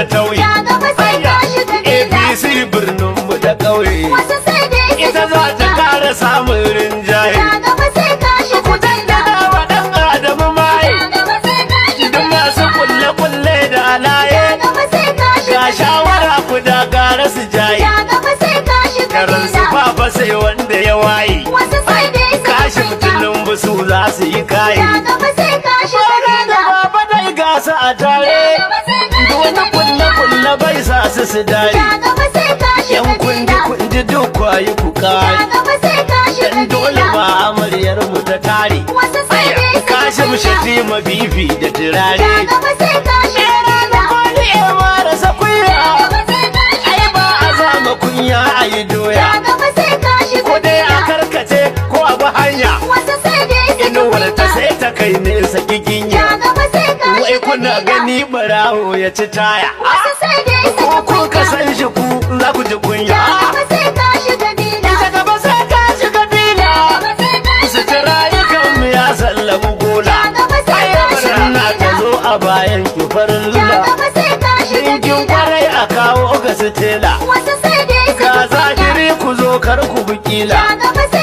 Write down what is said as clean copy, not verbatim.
ta tauye. Ja gaba sai ka shiga bila. APC birnin mu da ƙauye. Wasu sai dai su Ita za ta kunya. ƙara samun rinjaye. Ja gaba sai ka shiga bila. Wa ɗan Adamu maye. Ja gaba sai ka shiga Duk masu bila. kulle-kulle da alaye. Ja gaba sai ka shiga Ga bila. shawara ku da gara su jaye. Ja gaba sai ka shiga Karan su bila. fafa sai wanda ya waye. Wasu sai dai su Kashin kunya. Tinubu su za su yi kaye. Ja gaba sai ka shiga bila. Baba dai gasa a tare. Ja gaba sai ka Duk wani shiga bila. kulle-kulle bai sa su su dare. Ja gaba sai ka shiga Yan kundi bila. kundi duk kwayi ku Ja kare. gaba sai ka shiga Dan dole bila. ba amaryar mu ta tare. Wasu sai dai su Kashim kunya. Shatima bibi da turare. Ja gaba sai ka shiga bila. Wani marasa kunya. Ja gaba sai ka shiga Ai ba a bila. zama kunya a yi Ja doya. gaba sai ka shiga Ko dai a bila. karkace ko a bi hanya. Wasu sai dai su Inuwar ta kunya. sai ta kai nesa giginya. Ja gaba sai ka Wai shiga kuna bila. gani barawo ya ci taya. Wasu sai dai su Ko kun ka kunya. san shi ku za ku ji kunya. Ja gaba sai ka shiga bila. Ita gaba sai ka shiga bila. Ja gaba sai ka Su shiga ci bila. rayukan mu ya sallamu gola. Ja gaba sai ka shiga Sunna ta bila. zo a bayan ki farin Ja lula. gaba sai ka shiga Dinkin bila. kwarai a kawo ga su tela. Wasu sai dai su Ga kunya. zahiri ku zo kar ku bi kila. Ja gaba sai